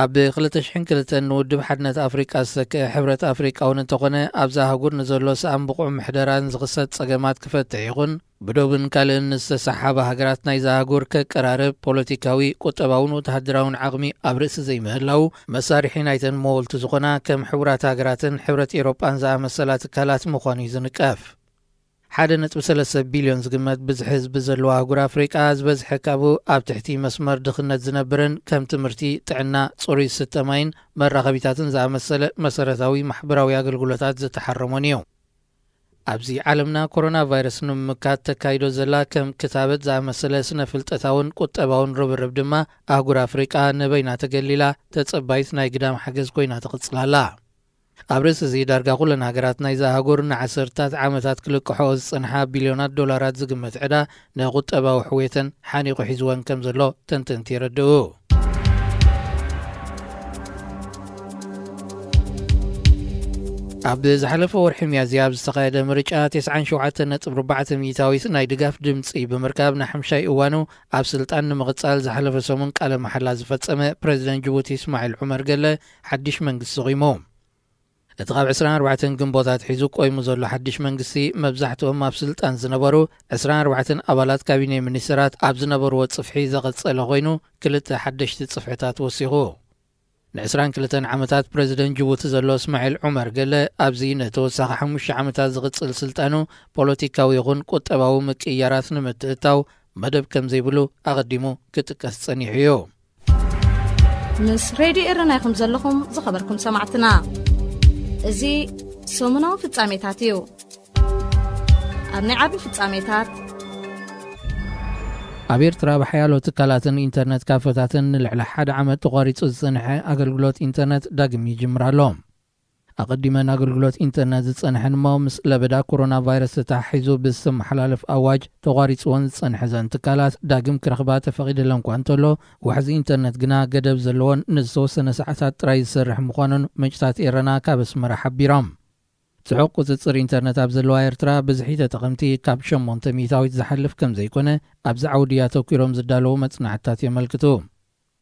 ኣብ ክልተ ሽሕን ክልተን ንውድብ ሓድነት ኣፍሪቃ ዝተክአ ሕብረት ኣፍሪቃ እውን እንተኾነ፣ ኣብዛ ኣህጉር ንዘሎ ሰኣን ብቑዕ ምሕደራን ዝኽሰት ጸገማት ክፈትሕ ይኹን፣ ብዶብን ካልእን ንዝተሰሓሓባ ሃገራት ናይዛ ኣህጉር ከቀራርብ ፖለቲካዊ፣ ቁጠባውን ወተሃደራውን ዓቕሚ ኣብ ርእሲ ዘይምህላው፣ መሳርሒ ናይተን መወልቲ ዝኾና ከም ሕቡራት ሃገራትን ሕብረት ኤውሮጳን ዝኣመሰላ ትካላት ምዃኑ እዩ ዝንቀፍ። ሓደ ነጥቢ ሰለስተ ቢልዮን ዝግመት ብዝሒ ህዝቢ ዘለዋ ኣህጉር ኣፍሪቃ፣ ዝበዝሐ ካብኡ ኣብ ትሕቲ መስመር ድኽነት ዝነብርን ከም ትምህርቲ፣ ጥዕና፣ ጽሩይ ዝስተ ማይን መራኸቢታትን ዝኣመሰለ መሰረታዊ ማሕበራዊ ኣገልግሎታት ዝተሓረሞን እዩ። ኣብዚ ዓለምና፣ ኮሮና ቫይረስ ንምምካት ተካይዶ ዘላ ከም ክታበት ዝኣመሰለ ስነ ፍልጠታውን ቁጠባውን ርብርብ ድማ፣ ኣህጉር ኣፍሪቃ ንበይና ተገሊላ፣ ተጸባይት ናይ ግዳም ሓገዝ ኮይና ትቕጽል ኣላ። ኣብ ርእሲ እዚ፣ ዳርጋ ኩለን ሃገራት ናይዛ ኣህጉር ንዓሰርታት ዓመታት ክልቅሕኦ ዝጸንሓ ቢልዮናት ዶላራት ዝግመት ዕዳ፣ ንቁጠባዊ ሕውየተን ሓኒቑ ሒዝወን ከም ዘሎ ተንተንቲ የረድኡ። ኣብ ዝሓለፈ ወርሒ ሚያዝያ ኣብ ዝተኻየደ ምርጫ፣ ተስዓን ሸውዓተን ነጥቢ ኣርባዕተ ሚእታዊት ናይ ድጋፍ ድምጺ ብምርካብ፣ ንሓምሻይ እዋኑ ኣብ ስልጣን ንምቕጻል ዝሓለፈ ሰሙን ቃለ መሓላ ዝፈጸመ ፕረዚደንት ጅቡቲ እስማዒል ዑመር ገለ፣ ሓድሽ መንግስቲ ቑሙ። እቲ ካብ ዕስራን ኣርባዕተን ግንቦት ኣትሒዙ ቆይሙ ዘሎ ሓድሽ መንግስቲ፣ መብዛሕትኦም ኣብ ስልጣን ዝነበሩ ዕስራን ኣርባዕተን ኣባላት ካቢነ ሚኒስተራት ኣብ ዝነበርዎ ጽፍሒ ዘቐጸለ ኮይኑ፣ ክልተ ሓደሽቲ ጽፍሕታት ወሲኹ። ንዕስራን ክልተን ዓመታት ፕረዚደንት ጅቡቲ ዘሎ እስማዒል ዑመር ገለ፣ ኣብዚ ንተወሳኺ ሓሙሽተ ዓመታት ዝቕጽል ስልጣኑ፣ ፖለቲካዊ ይኹን ቁጠባዊ ምቅይያራት ንምትእታው መደብ ከም ዘይብሉ ኣቐዲሙ ክጥቀስ ጸኒሑ እዩ። ምስ ሬድዮ ኤረና ኢኹም ዘለኹም ዝኸበርኩም ሰማዕትና። እዚ ሰሙናዊ ፍጻሜታት እዩ። ኣብ ናይ ዓቢ ፍጻሜታት፣ ኣብ ኤርትራ ብሓያሎ ትካላትን ኢንተርነት ካፈታትን ንልዕሊ ሓደ ዓመት ተቋሪጹ ዝጸንሐ ኣገልግሎት ኢንተርነት ዳግም ይጅምር ኣሎ። ኣቐዲመን ኣገልግሎት ኢንተርነት ዝጸንሐን እሞ፣ ምስ ለበዳ ኮሮና ቫይረስ ተተሓሒዙ ብዝተመሓላለፍ ኣዋጅ ተቋሪጽወን ዝጸንሐ ዘን ትካላት ዳግም ክረኽባ ተፈቒድለን እኳ እንተሎ፣ ዋሕዚ ኢንተርነት ግና ገደብ ዘለዎን ንዝተወሰነ ሰዓታት ጥራይ ዝሰርሕ ምዃኑን ምንጭታት ኤረና ካብ ኣስመራ ሓቢሮም። ጽዑቕ ቁጽጽር ኢንተርነት ኣብ ዘለዋ ኤርትራ፣ ብዝሒ ተጠቐምቲ ካብ ሸሞንተ ሚእታዊት ዝሓልፍ ከም ዘይኮነ፣ ኣብዚ ዓውዲ ኣተኲሮም ዝዳለዉ መጽናዕትታት የመልክቱ።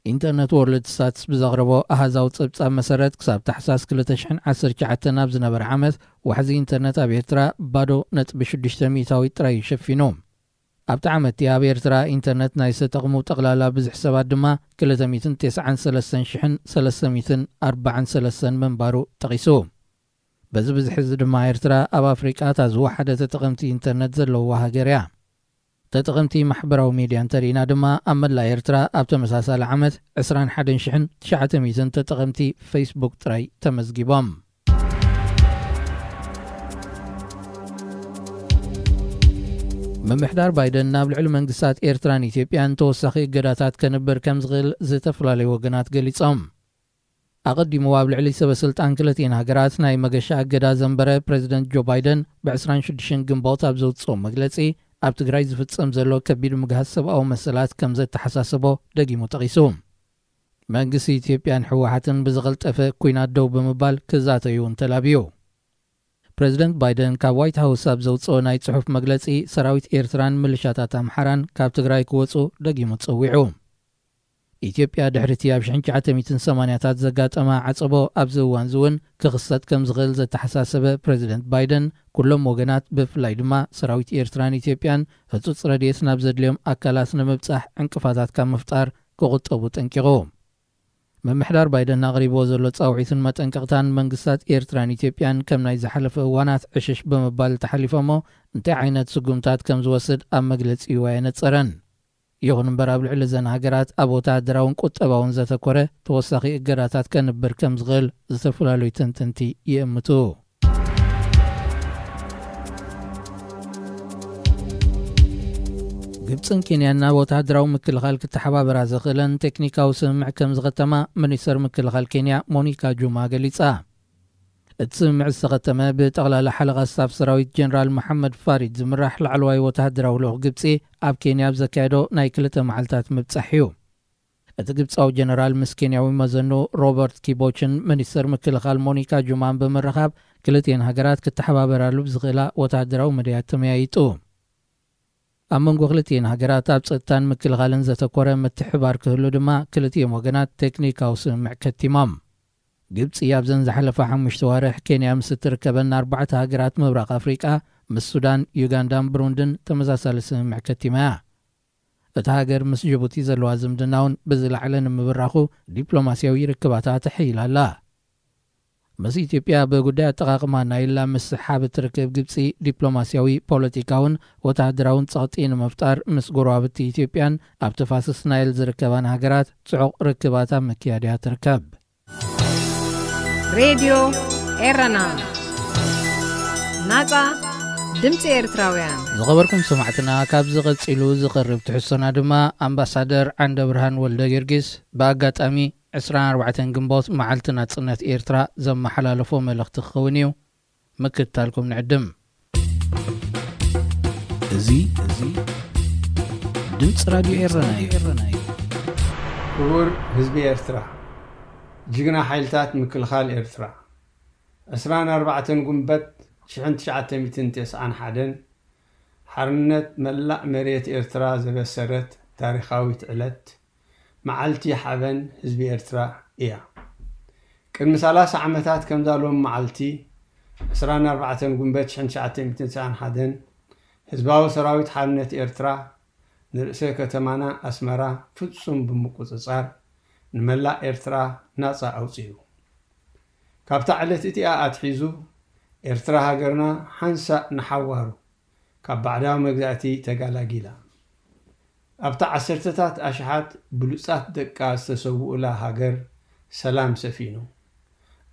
ኢንተርነት ወርልድ ስታትስ ብዘቕረቦ ኣሃዛዊ ጸብጻብ መሰረት፣ ክሳብ ታሕሳስ ክልተ ሽሕን ዓሰርተ ትሽዓተን ኣብ ዝነበረ ዓመት፣ ዋሕዚ ኢንተርነት ኣብ ኤርትራ ባዶ ነጥቢ ሽዱሽተ ሚእታዊት ጥራይ እዩ ሸፊኑ። ኣብቲ ዓመት እቲ ኣብ ኤርትራ ኢንተርነት ናይ ዝተጠቕሙ ጠቕላላ ብዝሒ ሰባት ድማ ክልተ ሚእትን ተስዓን ሰለስተን ሽሕን ሰለስተ ሚእትን ኣርባዓን ሰለስተን ምንባሩ ጠቒሱ። በዚ ብዝሒ እዚ ድማ፣ ኤርትራ ኣብ ኣፍሪቃ እታ ዝወሓደ ተጠቐምቲ ኢንተርነት ዘለዋ ሃገር እያ። ተጠቐምቲ ማሕበራዊ ሜድያ እንተርኢና ድማ፣ ኣብ መላእ ኤርትራ ኣብ ተመሳሳሊ ዓመት ዕስራን ሓደን ሽሕን ትሽዓተ ሚእትን ተጠቐምቲ ፌስቡክ ጥራይ ተመዝጊቦም። ምምሕዳር ባይደን ናብ ልዕሊ መንግስታት ኤርትራን ኢትዮጵያን ተወሳኺ እገዳታት ከንብር ከም ዝኽእል ዝተፈላለዩ ወገናት ገሊጾም። ኣቐዲሙ ኣብ ልዕሊ ሰበ ስልጣን ክልቲኤን ሃገራት ናይ መገሻ እገዳ ዘንበረ ፕሬዚደንት ጆ ባይደን ብ ዕስራን ሽዱሽተን ግንቦት ኣብ ዘውጽኦ መግለጺ፣ ኣብ ትግራይ ዝፍጸም ዘሎ ከቢድ ምግሃስ ሰብኣዊ መሰላት ከም ዘተሓሳሰቦ ደጊሙ ጠቒሱ። መንግስቲ ኢትዮጵያን ህወሓትን ብዝቐልጠፈ ኲናት ደው ብምባል ክዛተዩ እውን ተላብዩ። ፕሬዚደንት ባይደን ካብ ዋይት ሃውስ ኣብ ዘውጽኦ ናይ ጽሑፍ መግለጺ፣ ሰራዊት ኤርትራን ምልሻታት ኣምሓራን ካብ ትግራይ ክወጹ ደጊሙ ጸዊዑ። ኢትዮጵያ ድሕሪ እቲ ኣብ ሽሕን ትሽዓተ ሚእትን ሰማንያታት ዘጋጠማ ዓጸቦ ኣብዚ እዋን እዚ እውን ክኽሰት ከም ዝኽእል ዘተሓሳሰበ ፕሬዚደንት ባይደን፣ ኩሎም ወገናት ብፍላይ ድማ ሰራዊት ኤርትራን ኢትዮጵያን ህጹጽ ረድኤት ናብ ዘድልዮም ኣካላት ንምብጻሕ ዕንቅፋታት ካብ ምፍጣር ክቑጠቡ ጠንቂቑ። ምምሕዳር ባይደን ኣቕሪብዎ ዘሎ ጻውዒትን መጠንቀቕታን መንግስታት ኤርትራን ኢትዮጵያን ከም ናይ ዝሓለፈ እዋናት ዕሽሽ ብምባል ተሓሊፎሞ እንታይ ዓይነት ስጉምታት ከም ዝወስድ ኣብ መግለጺኡ ኣየነጸረን። ይኹን እምበር ኣብ ልዕሊ እዘን ሃገራት ኣብ ወተሃደራውን ቁጠባውን ዘተኮረ ተወሳኺ እገዳታት ከንብር ከም ዝኽእል ዝተፈላለዩ ተንተንቲ ይእምቱ። ግብፅን ኬንያን ናብ ወተሃደራዊ ምክልኻል ክተሓባበራ ዘኽእለን ቴክኒካዊ ስምምዕ ከም ዝኸተማ ሚኒስተር ምክልኻል ኬንያ ሞኒካ ጁማ ገሊጻ። እቲ ስምምዕ ዝተኸተመ ብጠቕላላ ሓለቓ ስታፍ ሰራዊት ጀነራል መሓመድ ፋሪድ ዝምራሕ ላዕለዋይ ወተሃደራዊ ልኡኽ ግብፂ ኣብ ኬንያ ኣብ ዘካየዶ ናይ ክልተ መዓልታት ምብጻሕ እዩ። እቲ ግብጻዊ ጀነራል ምስ ኬንያዊ መዘኑ ሮበርት ኪቦችን ሚኒስተር ምክልኻል ሞኒካ ጁማን ብምርኻብ ክልቲኤን ሃገራት ክተሓባበራሉ ብዝኽእላ ወተሃደራዊ መዳያት ተመያይጡ። ኣብ መንጎ ክልቲኤን ሃገራት ኣብ ጸጥታን ምክልኻልን ዘተኮረ ምትሕባር ክህሉ ድማ ክልቲኦም ወገናት ቴክኒካዊ ስምምዕ ከቲሞም። ግብጺ ኣብዘን ዝሓለፋ ሓሙሽተ ዋርሕ ኬንያ ምስ እትርከበን ኣርባዕተ ሃገራት ምብራቕ ኣፍሪቃ ምስ ሱዳን፣ ዩጋንዳን ብሩንድን ተመሳሳሊ ስምምዕ ከቲማ እያ። እታ ሃገር ምስ ጅቡቲ ዘለዋ ዝምድና እውን ብዝለዓለ ንምብራኹ ዲፕሎማስያዊ ርክባታ ተሐይላ ኣላ። ምስ ኢትዮጵያ ብጉዳይ ኣጠቓቕማ ናይል ኣብ ምስሕሓብ እትርከብ ግብጺ ዲፕሎማስያዊ፣ ፖለቲካውን ወተሃደራውን ጸቕጢ ንምፍጣር ምስ ጎረባብቲ ኢትዮጵያን ኣብ ተፋሰስ ናይል ዝርከባን ሃገራት ጽዑቕ ርክባት ኣብ ምክያድ እያ ትርከብ። ሬድዮ ኤረና፣ ናጻ ድምፂ ኤርትራውያን። ዝኸበርኩም ሰማዕትና፣ ካብዚ ቀጺሉ ዝቐርብ ትሕዝቶና ድማ ኣምባሳደር ዓንደ ብርሃን ወልደ ጊዮርጊስ ብኣጋጣሚ ዕስራን ኣርባዕተን ግንቦት መዓልቲ ናጽነት ኤርትራ ዘመሓላለፎ መልእኽቲ ክኸውን እዩ። ምክትታልኩም ንዕድም። እዚ፣ እዚ ድምፂ ራድዮ ኤረና እዩ። ክቡር ህዝቢ ኤርትራ፣ ጅግና ሓይልታት ምክልኻል ኤርትራ፣ ዕስራን ኣርባዕተን ጉንበት ሽሕን ትሽዓተ ሚእትን ተስዓን ሓደን ሓርነት መላእ መሬት ኤርትራ ዘበሰረት ታሪኻዊት ዕለት፣ መዓልቲ ሓበን ህዝቢ ኤርትራ እያ። ቅድሚ ሰላሳ ዓመታት ከምዛ ሎም መዓልቲ፣ ዕስራን ኣርባዕተን ጉንበት ሽሕን ትሽዓተ ሚእትን ተስዓን ሓደን፣ ህዝባዊ ሰራዊት ሓርነት ኤርትራ ንርእሰ ከተማና ኣስመራ ፍጹም ብምቁጽጻር፣ ንመላእ ኤርትራ ናጻ ኣውጺኡ። ካብታ ዕለት እቲኣ ኣትሒዙ፣ ኤርትራ ሃገርና ሓንሳእ ንሓዋሩ ካብ ባዕዳዊ መግዛእቲ ተጋላጊላ። ኣብታ ዓሰርተታት ኣሽሓት ብሉጻት ደቃ ዝተሰውኡላ ሃገር ሰላም ሰፊኑ።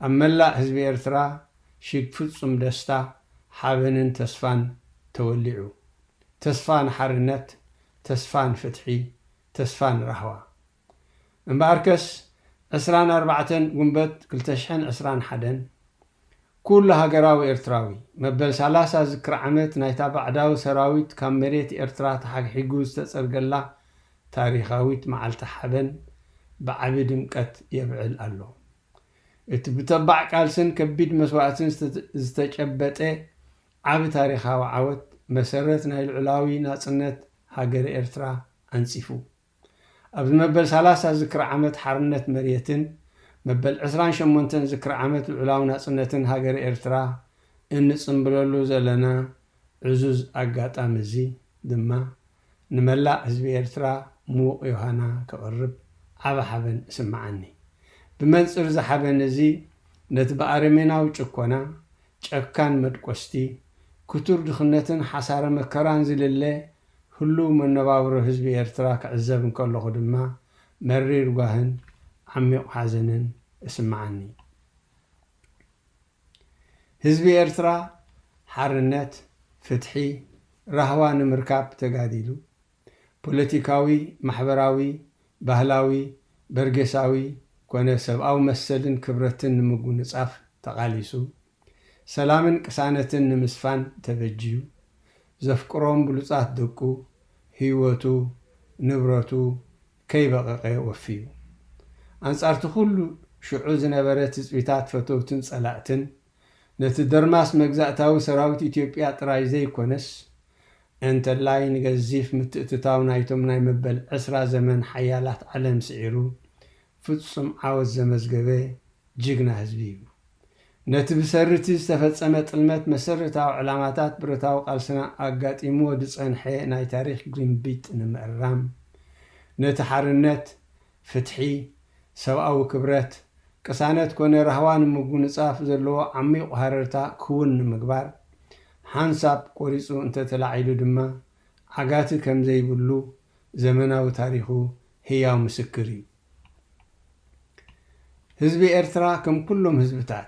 ኣብ መላእ ህዝቢ ኤርትራ ሽግ ፍጹም ደስታ፣ ሓበንን ተስፋን ተወሊዑ። ተስፋ ንሓርነት፣ ተስፋ ንፍትሒ፣ ተስፋ ንራህዋ። እምበኣርከስ፣ ዕስራን ኣርባዕተን ጉንበት ክልተ ሽሕን ዕስራን ሓደን፣ ኩሉ ሃገራዊ ኤርትራዊ፣ መበል ሰላሳ ዝክሪ ዓመት ናይታ ባዕዳዊ ሰራዊት ካብ መሬት ኤርትራ ተሓግሒጉ ዝተጸርገላ ታሪኻዊት መዓልቲ ሓበን ብዓቢ ድምቀት የብዕል ኣሎ። እቲ ብተባዕ ቃልስን ከቢድ መስዋእትን ዝተ-፣ ዝተጨበጠ ዓቢ ታሪኻዊ ዓወት፣ መሰረት ናይ ልዑላዊ ናጽነት ሃገረ ኤርትራ ኣንጺፉ። ኣብዚ መበል ሰላሳ ዝክሪ ዓመት ሓርነት መሬትን መበል ዕስራን ሸሞንተን ዝክሪ ዓመት ልዑላዊ ናጽነትን ሃገረ ኤርትራ እንጽምብለሉ ዘለና ዕዙዝ ኣጋጣሚ እዚ ድማ፣ ንመላእ ህዝቢ ኤርትራ ምዉቕ ዮሃና ከቕርብ ዓቢ ሓበን እስምዓኒ። ብመንጽር እዚ ሓበን እዚ፣ ነቲ ብኣረሜናዊ ጭኮና፣ ጨካን መድቆስቲ፣ ክቱር ድኽነትን ሓሳረ መከራን ዝልለ ህሉው መነባብሮ ህዝቢ ኤርትራ ክዕዘብ እንከለኹ ድማ፣ መሪር ጓህን ዓሚቕ ሓዘንን እስምዓኒ። ህዝቢ ኤርትራ ሓርነት፣ ፍትሒ፣ ራህዋ ንምርካብ ተጋዲሉ። ፖለቲካዊ፣ ማሕበራዊ፣ ባህላዊ፣ በርጌሳዊ ኮነ ሰብኣዊ መሰልን ክብረትን ንምጉንጻፍ ተቓሊሱ። ሰላምን ቅሳነትን ንምስፋን ተበጅዩ። ዘፍቅሮም ብሉጻት ደቁ፣ ህይወቱ፣ ንብረቱ ከይበቐቐ ወፍዩ። ኣንጻርቲ ኩሉ ሽዑ ዝነበረ ትጽቢታት ፈተውትን ጸላእትን፣ ነቲ ደርማስ መግዛእታዊ ሰራዊት ኢትዮጵያ ጥራይ ዘይኮነስ፣ እንተላይ ንገዚፍ ምትእትታው ናይቶም ናይ መበል ዕስራ ዘመን ሓያላት ዓለም ስዒሩ፣ ፍጹም ዓወት ዘመዝገበ ጅግና ህዝቢ እዩ። ነቲ ብሰርቲ ዝተፈጸመ ጥልመት መሰረታዊ ዕላማታት ብረታዊ ቃልስና ኣጋጢምዎ ዝጸንሐ ናይ ታሪኽ ግርምቢጥ ንምእራም፣ ነቲ ሓርነት፣ ፍትሒ፣ ሰብኣዊ ክብረት፣ ቅሳነት ኮነ ራህዋ ንምጉንጻፍ ዘለዎ ዓሚቕ ሃረርታ ክውን ንምግባር፣ ሓንሳብ ቆሪጹ እንተተላዒሉ ድማ ዓጋቲ ከም ዘይብሉ ዘመናዊ ታሪኹ ህያው ምስክር እዩ። ህዝቢ ኤርትራ ከም ኩሎም ህዝብታት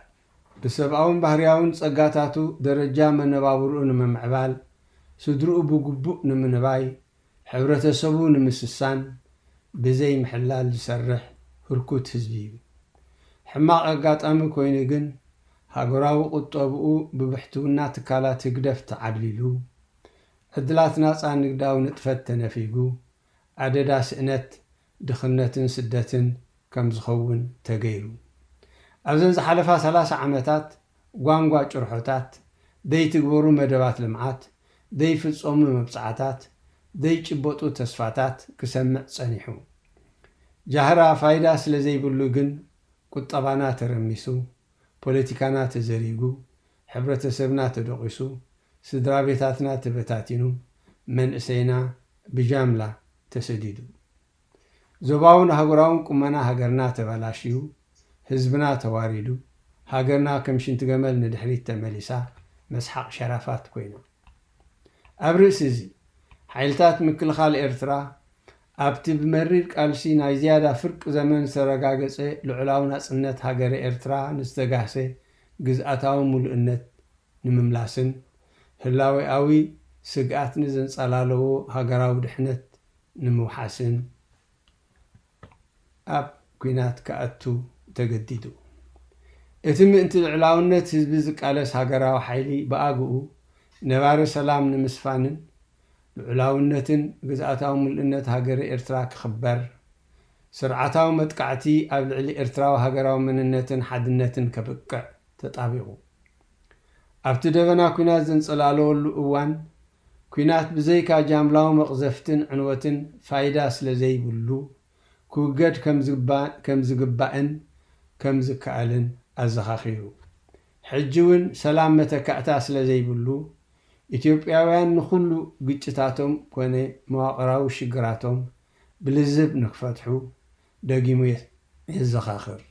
ብሰብኣውን ባህርያውን ጸጋታቱ ደረጃ መነባብርኡ ንምምዕባል፣ ስድርኡ ብግቡእ ንምንባይ፣ ሕብረተሰቡ ንምስሳን ብዘይ ምሕላል ዝሰርሕ ህርኩት ህዝቢ እዩ። ሕማቕ ኣጋጣሚ ኮይኑ ግን ሃገራዊ ቁጠብኡ ብብሕትውና ትካላት ህግደፍ ተዓብሊሉ፣ ዕድላት ናጻ ንግዳዊ ንጥፈት ተነፊጉ፣ ኣደዳ ስእነት፣ ድኽነትን ስደትን ከም ዝኸውን ተገይሩ። ኣብዘን ዝሓለፋ ሰላሳ ዓመታት ጓንጓ ጭርሖታት፣ ዘይትግበሩ መደባት ልምዓት፣ ዘይፍጸሙ መብጽዓታት፣ ዘይጭበጡ ተስፋታት ክሰምዕ ጸኒሑ። ጃህራ ፋይዳ ስለ ዘይብሉ ግን ቁጠባና ተረሚሱ፣ ፖለቲካና ተዘሪጉ፣ ሕብረተሰብና ተደቂሱ፣ ስድራ ቤታትና ተበታቲኑ፣ መንእሰይና ብጃምላ ተሰዲዱ። ዞባውን ኣህጉራውን ቁመና ሃገርና ተበላሽዩ፣ ህዝብና ተዋሪዱ፣ ሃገርና ከም ሽንቲ ገመል ንድሕሪት ተመሊሳ መስሓቕ ሸራፋት ኮይና። ኣብ ርእሲ እዚ፣ ሓይልታት ምክልኻል ኤርትራ ኣብቲ ብመሪር ቃልሲ ናይ ዝያዳ ፍርቂ ዘመን ዝተረጋገጸ ልዑላዊ ናጽነት ሃገረ ኤርትራ ንዝተጋህሰ ግዝኣታዊ ምሉእነት ንምምላስን ህላዌኣዊ ስግኣት ንዘንጸላለዎ ሃገራዊ ድሕነት ንምውሓስን ኣብ ኲናት ክኣቱ ተገዲዱ። እቲ ምእንቲ ልዑላውነት ህዝቢ ዝቃለስ ሃገራዊ ሓይሊ ብኣግኡ ነባሪ ሰላም ንምስፋንን ልዑላውነትን ግዝኣታዊ ምሉእነት ሃገረ ኤርትራ ክኽበር፣ ስርዓታዊ መጥቃዕቲ ኣብ ልዕሊ ኤርትራዊ ሃገራዊ መንነትን ሓድነትን ከብቅዕ ተጣቢቑ። ኣብቲ ደበና ኲናት ዘንጸላለወሉ እዋን፣ ኲናት ብዘይካ ጃምላዊ መቕዘፍትን ዕንወትን ፋይዳ ስለ ዘይብሉ፣ ክውገድ ከም ዝግባ-፣ ከም ዝግባእን ከም ዝከኣልን ኣዘኻኺሩ። ሕጂ እውን ሰላም መተካእታ ስለ ዘይብሉ፣ ኢትዮጵያውያን ንኹሉ ግጭታቶም ኮነ መዋቕራዊ ሽግራቶም ብልዝብ ንክፈትሑ ደጊሙ የ-፣ የዘኻኽር።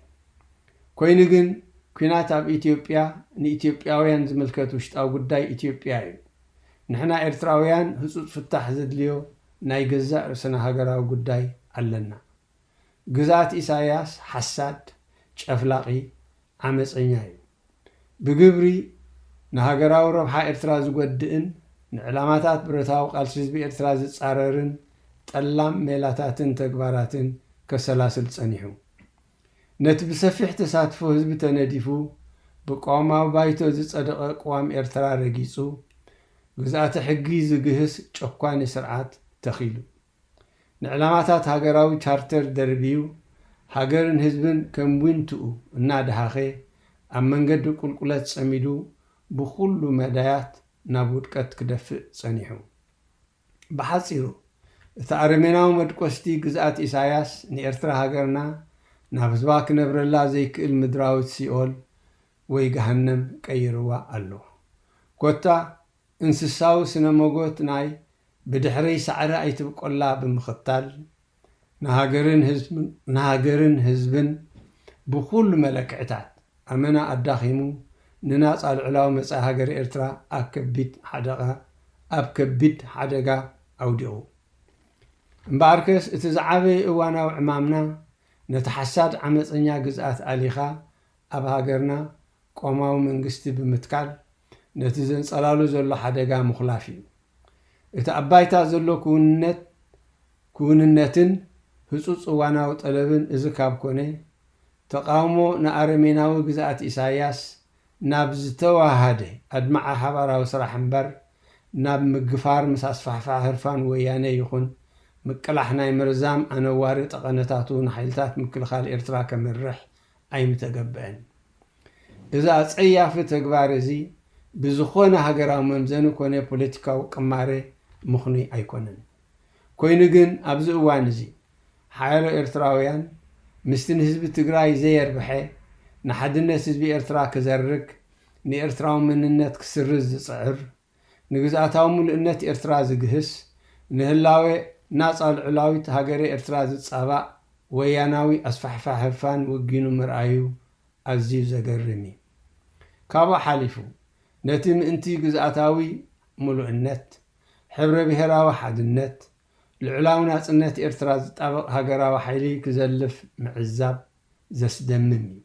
ኮይኑ ግን፣ ኲናት ኣብ ኢትዮጵያ ንኢትዮጵያውያን ዝምልከት ውሽጣዊ ጉዳይ ኢትዮጵያ እዩ። ንሕና ኤርትራውያን ህጹጽ ፍታሕ ዘድልዮ ናይ ገዛእ ርእስና ሃገራዊ ጉዳይ ኣለና። ግዝኣት ኢሳያስ ሓሳድ፣ ጨፍላቒ፣ ዓመጸኛ እዩ። ብግብሪ ንሃገራዊ ረብሓ ኤርትራ ዝጎድእን ንዕላማታት ብረታዊ ቃልሲ ህዝቢ ኤርትራ ዝጻረርን ጠላም ሜላታትን ተግባራትን ከሰላስል ጸኒሑ። ነቲ ብሰፊሕ ተሳትፎ ህዝቢ ተነዲፉ ብቅዋማዊ ባይቶ ዝጸደቐ ቅዋም ኤርትራ ረጊጹ፣ ግዝኣተ ሕጊ ዝግህስ ጨኳኒ ስርዓት ተኺሉ። ንዕላማታት ሃገራዊ ቻርተር ደርብዩ፣ ሃገርን ህዝብን ከም ዊንትኡ እናደሃኸ፣ ኣብ መንገዲ ቁልቁለት ጸሚዱ፣ ብኹሉ መዳያት ናብ ውድቀት ክደፍእ ጸኒሑ። ብሓጺሩ፣ እቲ ኣረሜናዊ መድቆስቲ ግዝኣት ኢሳያስ ንኤርትራ ሃገርና ናብ ህዝባ ክነብረላ ዘይክእል ምድራዊት ሲኦል ወይ ገሃነም ቀይርዋ ኣሎ። ኮታ እንስሳዊ ስነ መጎት ናይ ብድሕረይ ሳዕሪ ኣይትብቆላ ብምኽታል፣ ንሃገርን ህዝብን፣ ንሃገርን ህዝብን ብኹሉ መለክዕታት ኣመና ኣዳኺሙ፣ ንናጻ ልዑላዊ መጻኢ ሃገር ኤርትራ ኣብ ከቢድ ሓደጋ፣ ኣብ ከቢድ ሓደጋ ኣውዲቑ። እምበኣርከስ፣ እቲ ዝዓበየ እዋናዊ ዕማምና፣ ነቲ ሓሳድ ዓመጸኛ ግዝኣት ኣሊኻ፣ ኣብ ሃገርና ቆማዊ መንግስቲ ብምትካል፣ ነቲ ዘንጸላሉ ዘሎ ሓደጋ ምኹላፍ እዩ። እቲ ኣብ ባይታ ዘሎ ክውንነት ክውንነትን ህጹጽ እዋናዊ ጠለብን እዚ ካብ ኮነ፣ ተቓውሞ ንኣረሜናዊ ግዝኣት ኢሳያስ ናብ ዝተዋሃደ ኣድማዒ ሓባራዊ ስራሕ እምበር፣ ናብ ምግፋር ምስ ኣስፋሕፋሒ ህርፋን ወያነ ይኹን ምቅላሕ ናይ መርዛም ኣነዋሪ ጠቐነታቱ ንሓይልታት ምክልኻል ኤርትራ ከምርሕ ኣይምተገብአን። እዚ ኣጸያፊ ተግባር እዚ ብዝኾነ ሃገራዊ መምዘኒ ኮነ ፖለቲካዊ ቅማረ ምኽኑይ ኣይኮነን። ኮይኑ ግን ኣብዚ እዋን እዚ ሓያሎ ኤርትራውያን ምስቲ ንህዝቢ ትግራይ ዘየርብሐ ንሓድነት ህዝቢ ኤርትራ ክዘርግ፣ ንኤርትራዊ መንነት ክስርዝ ዝጽዕር፣ ንግዝኣታዊ ምሉእነት ኤርትራ ዝግህስ፣ ንህላዌ ናጻ ልዑላዊት ሃገረ ኤርትራ ዝጻባእ ወያናዊ ኣስፋሕፋሒ ህርፋን ወጊኑ ምርኣዩ ኣዝዩ ዘገርም እዩ። ካብኡ ሓሊፉ ነቲ ምእንቲ ግዝኣታዊ ምሉእነት፣ ሕብረ ብሔራዊ ሓድነት፣ ልዑላዊ ናጽነት ኤርትራ ዝጣበቕ ሃገራዊ ሓይሊ ክዘልፍ ምዕዛብ ዘስደምም እዩ።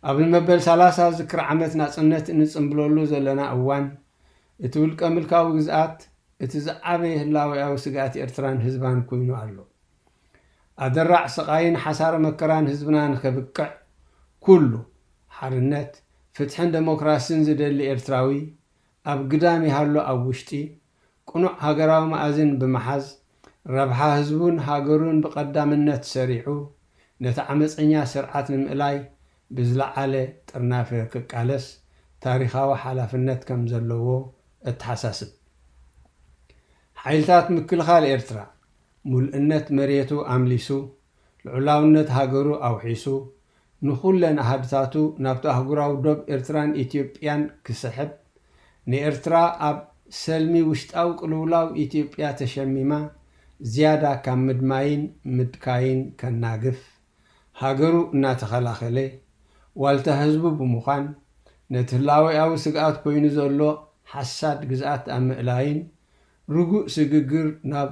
ኣብ ንመበል ሰላሳ ዝክሪ ዓመት ናጽነት እንጽምብለሉ ዘለና እዋን፣ እቲ ውልቀ ምልካዊ ግዝኣት እቲ ዝዓበየ ህላዌያዊ ስግኣት ኤርትራን ህዝባን ኮይኑ ኣሎ። ኣደራዕ ስቓይን ሓሳረ መከራን ህዝብና ንኸብቅዕ፣ ኩሉ ሓርነት፣ ፍትሕን ደሞክራሲን ዝደሊ ኤርትራዊ፣ ኣብ ግዳም ይሃሎ ኣብ ውሽጢ፣ ቅኑዕ ሃገራዊ መኣዝን ብምሓዝ፣ ረብሓ ህዝቡን ሃገሩን ብቐዳምነት ሰሪዑ፣ ነቲ ዓመጸኛ ስርዓት ንምእላይ ብዝለዓለ ጥርናፈ ክቃለስ ታሪኻዊ ሓላፍነት ከም ዘለዎ እተሓሳስብ። ሓይልታት ምክልኻል ኤርትራ፣ ሙሉእነት መሬቱ ኣምሊሱ፣ ልዑላውነት ሃገሩ ኣውሒሱ፣ ንኹለን ኣሃድታቱ ናብቲ ኣህጉራዊ ዶብ ኤርትራን ኢትዮጵያን ክስሕብ፣ ንኤርትራ ኣብ ሰልሚ ውሽጣዊ ቅልውላው ኢትዮጵያ ተሸሚማ ዝያዳ ካብ ምድማይን ምድካይን ከናግፍ፣ ሃገሩ እናተኸላኸለ፣ ዋልታ ህዝቡ ብምዃን፣ ነቲ ህላዌያዊ ስግኣት ኮይኑ ዘሎ ሓሳድ ግዝኣት ኣብ ምእላይን፣ ርጉእ ስግግር ናብ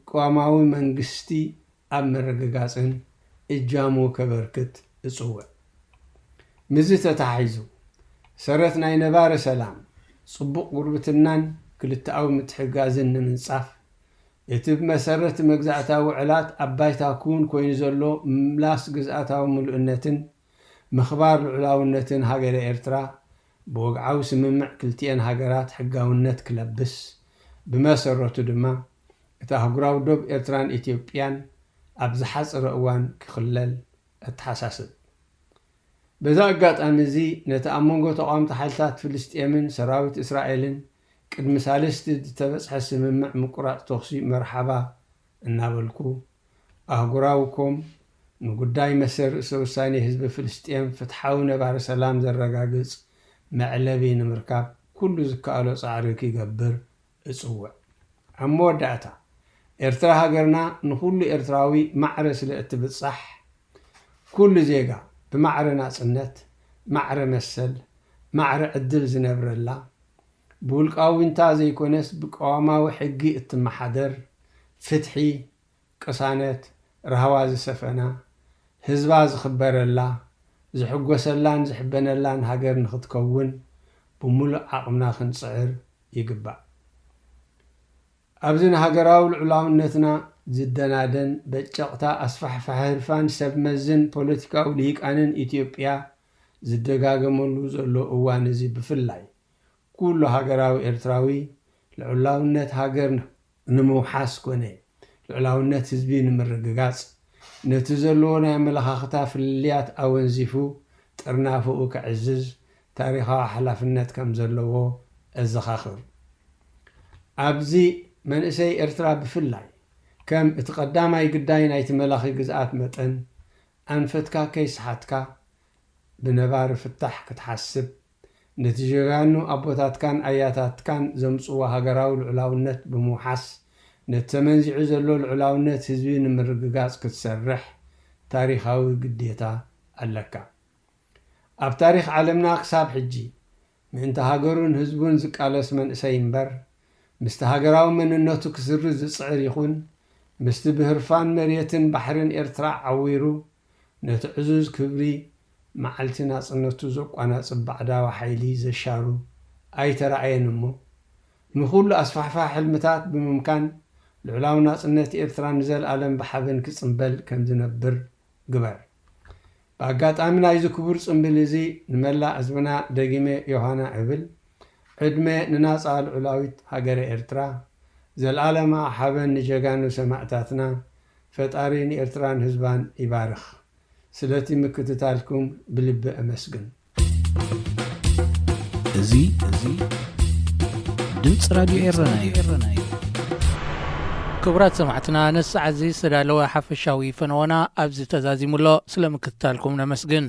ቅዋማዊ መንግስቲ ኣብ ምርግጋጽን እጃሙ ከበርክት እጽውዕ። ምስዚ ተተሓሒዙ፣ ሰረት ናይ ነባሪ ሰላም፣ ጽቡቕ ጉርብትናን ክልተኣዊ ምትሕግጋዝን ንምንጻፍ፣ እቲ ብመሰረት መግዛእታዊ ውዕላት ኣብ ባይታ ክውን ኮይኑ ዘሎ ምምላስ ግዝኣታዊ ምሉእነትን ምኽባር ልዑላውነትን ሃገረ ኤርትራ ብወግዓዊ ስምምዕ ክልቲኤን ሃገራት ሕጋውነት ክለብስ፣ ብመሰረቱ ድማ እቲ ኣህጉራዊ ዶብ ኤርትራን ኢትዮጵያን ኣብ ዝሓጸረ እዋን ክኽለል እተሓሳስብ። በዚ ኣጋጣሚ እዚ ነቲ ኣብ መንጎ ተቓወምቲ ሓይልታት ፍልስጤምን ሰራዊት እስራኤልን ቅድሚ ሳልስቲ ዝተበጽሐ ስምምዕ ምቁራጽ ተኹሲ መርሓባ እናበልኩ፣ ኣህጉራዊ ኮም ንጉዳይ መሰል ርእሰ ውሳኔ ህዝቢ ፍልስጤም ፍትሓዊ ነባሪ ሰላም ዘረጋግጽ መዕለቢ ንምርካብ ኩሉ ዝከኣሎ ጻዕሪ ክገብር እጽውዕ። ኣብ መወዳእታ፣ ኤርትራ ሃገርና ንኹሉ ኤርትራዊ ማዕረ ስለ እትብጻሕ፣ ኩሉ ዜጋ ብማዕረ ናጽነት፣ ማዕረ መሰል፣ ማዕረ ዕድል ዝነብረላ፣ ብውልቃዊ ዊንታ ዘይኮነስ ብቀዋማዊ ሕጊ እትመሓደር፣ ፍትሒ፣ ቅሳነት፣ ራህዋ ዝሰፈና፣ ህዝባ ዝኽበረላ፣ ዝሕጎሰላን ዝሕበነላን ሃገር ንኽትከውን ብምሉእ ዓቕምና ክንጽዕር ይግባእ። ኣብዚ ንሃገራዊ ልዑላውነትና ዝደናደን በጨቕታ ኣስፋሕፋሒ ህርፋን ሰብ መዝን ፖለቲካዊ ልሂቃንን ኢትዮጵያ ዝደጋገመሉ ዘሎ እዋን እዚ ብፍላይ፣ ኩሉ ሃገራዊ ኤርትራዊ ልዑላውነት ሃገር ንምውሓስ ኮነ ልዑላውነት ህዝቢ ንምርግጋጽ፣ ነቲ ዘለዎ ናይ ኣመለኻኽታ ፍልልያት ኣወንዚፉ ጥርናፈኡ ከዕዝዝ ታሪኻዊ ሓላፍነት ከም ዘለዎ እዘኻኽር። ኣብዚ መንእሰይ ኤርትራ ብፍላይ፣ ከም እቲ ቀዳማይ ግዳይ ናይቲ መላኺ ግዝኣት መጠን፣ ኣንፈትካ ከይሰሓትካ ብነባሪ ፍታሕ ክትሓስብ፣ ነቲ ጀጋኑ ኣቦታትካን ኣያታትካን ዘምጽዎ ሃገራዊ ልዑላውነት ብምውሓስ፣ ነቲ ተመንዚዑ ዘሎ ልዑላውነት ህዝቢ ንምርግጋጽ ክትሰርሕ ታሪኻዊ ግዴታ ኣለካ። ኣብ ታሪኽ ዓለምና ክሳብ ሕጂ ምእንቲ ሃገሩን ህዝቡን ዝቃለስ መንእሰይ እምበር፣ ምስቲ ሃገራዊ መንነቱ ክስርዝ ዝጽዕር ይኹን ምስቲ ብህርፋን መሬትን ባሕርን ኤርትራ ዓዊሩ ነቲ ዕዙዝ ክብሪ መዓልቲ ናጽነቱ ዘቋናጽብ ባዕዳዊ ሓይሊ ዘሻሩ ኣይተራእየን እሞ፣ ንኹሉ ኣስፋሕፋ ሕልምታት ብምምካን ልዑላዊ ናጽነት ኤርትራ ንዘለኣለም ብሓበን ክጽንበል ከም ዝነብር ግበር። ብኣጋጣሚ ናይዚ ክቡር ጽምብል እዚ ንመላእ ህዝብና ደጊመ ዮሃና እብል። ዕድመ ንናጻ ልዑላዊት ሃገረ ኤርትራ፣ ዘልኣለማ ሓበን ንጀጋኑ ሰማእታትና። ፈጣሪ ንኤርትራን ህዝባን ይባርኽ። ስለቲ ምክትታልኩም ብልቢ ኣመስግን። እዚ እዚ ድምፂ ራድዮ ኤረና እዩ። ክቡራት ሰማዕትና፣ ነዚ ሰዓት እዚ ዝተዳለወ ሓፈሻዊ ፈነወና ኣብዚ ተዛዚሙ ኣሎ። ስለ ምክትታልኩም ነመስግን።